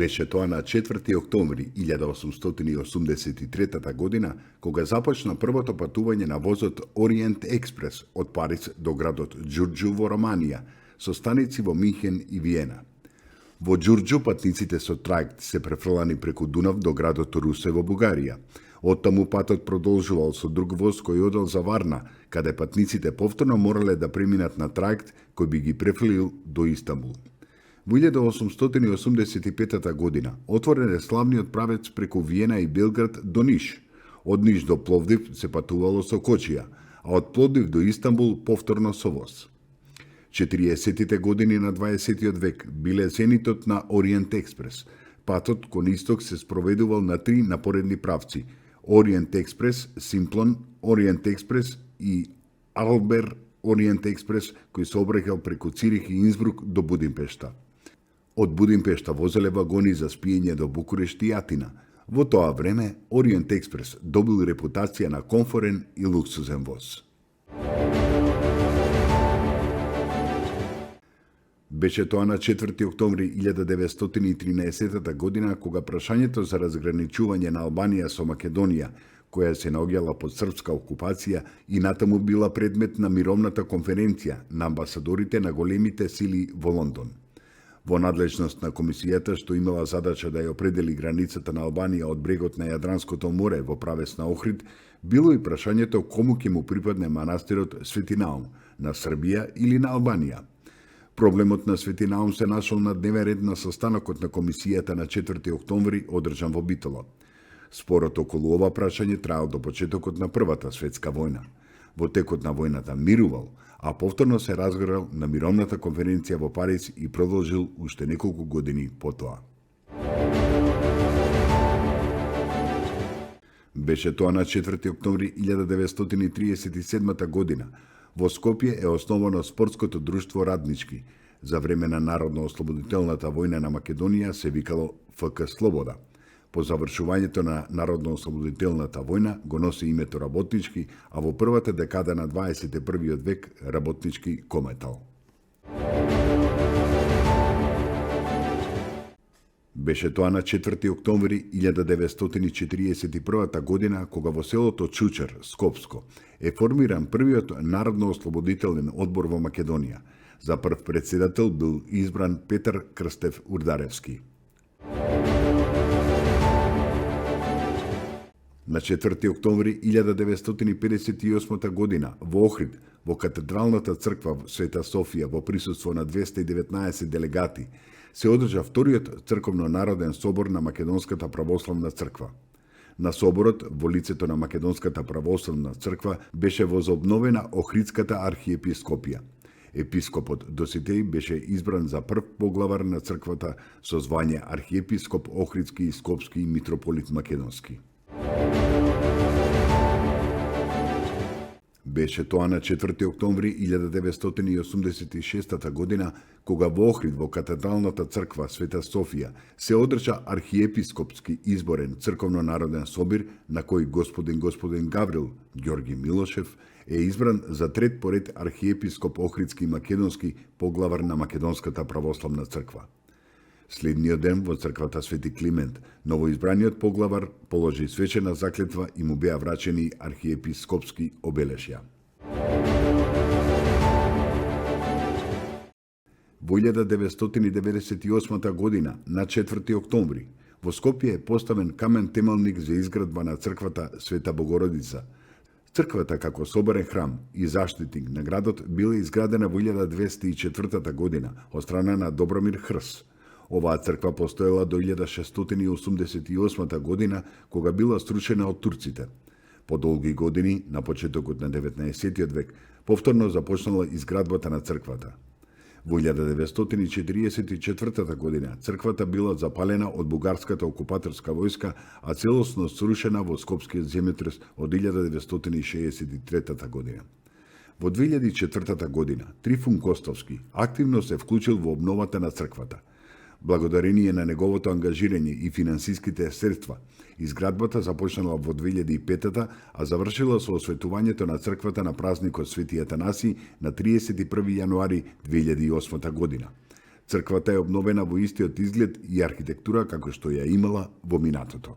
Беше тоа на 4 октомври 1883 година, кога започна првото патување на возот Ориент Експрес од Париз до градот Ѓурѓу во Романија, со станици во Минхен и Виена. Во Ѓурѓу патниците со трајект се префрлани преку Дунав до градот Русе во Бугарија. Оттаму патот продолжувал со друг воз кој одел за Варна, каде патниците повторно морале да преминат на трајект кој би ги префрлил до Истанбул. Во 1885 година отворен е славниот правец преку Виена и Белград до Ниш. Од Ниш до Пловдив се патувало со кочија, а од Пловдив до Истанбул повторно со воз. 40-тите години на 20 век биле зенитот на Ориент Експрес. Патот кон исток се спроведувал на 3 напоредни правци: Ориент Експрес, Симплон, Ориент Експрес и Албер Ориент Експрес, кој се обрекал преку Цирих и Инсбрук до Будимпешта. Од Будимпешта возеле вагони за спиење до Букурешт и Атина. Во тоа време Ориент Експрес добил репутација на комфорен и луксузен воз. Беше тоа на 4 октомври 1913 година, кога прашањето за разграничување на Албанија со Македонија, која се наоѓала под српска окупација и натаму била предмет на мировната конференција на амбасадорите на големите сили во Лондон. Во надлежност на комисијата, што имала задача да ја определи границата на Албанија од брегот на Јадранското море во правец на Охрид, било и прашањето кому ќе му припадне манастирот Свети Наум, на Србија или на Албанија. Проблемот на Свети Наум се нашол на дневен ред на состанокот на комисијата на 4 октомври одржан во Битола. Спорот околу ова прашање траел до почетокот на Првата светска војна. Во текот на војната мирувал, а повторно се разгорел на мировната конференција во Париз и продолжил уште неколку години потоа. Беше тоа на 4 октомври 1937 година. Во Скопје е основано спортското друштво Раднички. За време на Народно-ослободителната војна на Македонија се викало ФК Слобода. По завршувањето на Народно-ослободителната војна го носи името Работнички, а во првата декада на 21. век Работнички Кометал. Беше тоа на 4 октомври 1941 година, кога во селото Чучер, Скопско, е формиран првиот Народно-ослободителен одбор во Македонија. За прв председател бил избран Петар Крстев Урдаревски. На 4 октомври 1958 година во Охрид, во катедралната црква Света Софија, во присуство на 219 делегати, се одржа вториот црковно-народен собор на Македонската православна црква. На соборот, во лицето на Македонската православна црква, беше возобновена Охридската архиепископија. Епископот Доситеј беше избран за прв поглавар на црквата со звање архиепископ Охридски и Скопски и митрополит Македонски. Беше тоа на 4 октомври 1986 година, кога во Охрид во катедралната црква Света Софија се одржа архиепископски изборен црковно-народен собир, на кој господин Гаврил Ѓорги Милошев е избран за трет поред архиепископ Охридски и Македонски, поглавар на Македонската православна црква. Следниот ден во црквата Свети Климент, новоизбраниот поглавар положи свечена заклетва и му беа врачени архиепископски обелешја. Во 1998 година, на 4 октомври, во Скопје е поставен камен темелник за изградба на црквата Света Богородица. Црквата како соборен храм и заштитник на градот била изградена во 1204 година од страна на Добромир Хрс. Оваа црква постоела до 1688 година, кога била струшена од турците. По долги години, на почетокот на 19 век, повторно започнала изградбата на црквата. Во 1944 година црквата била запалена од бугарската окупаторска војска, а целосно срушена во Скопскиот земјотрес од 1963 година. Во 2004 година Трифун Костовски активно се вклучил во обновата на црквата. Благодарение на неговото ангажирање и финансиските средства, изградбата започнала во 2005, а завршила со осветувањето на црквата на празникот Свети Атанаси на 31 јануари 2008 година. Црквата е обновена во истиот изглед и архитектура како што ја имала во минатото.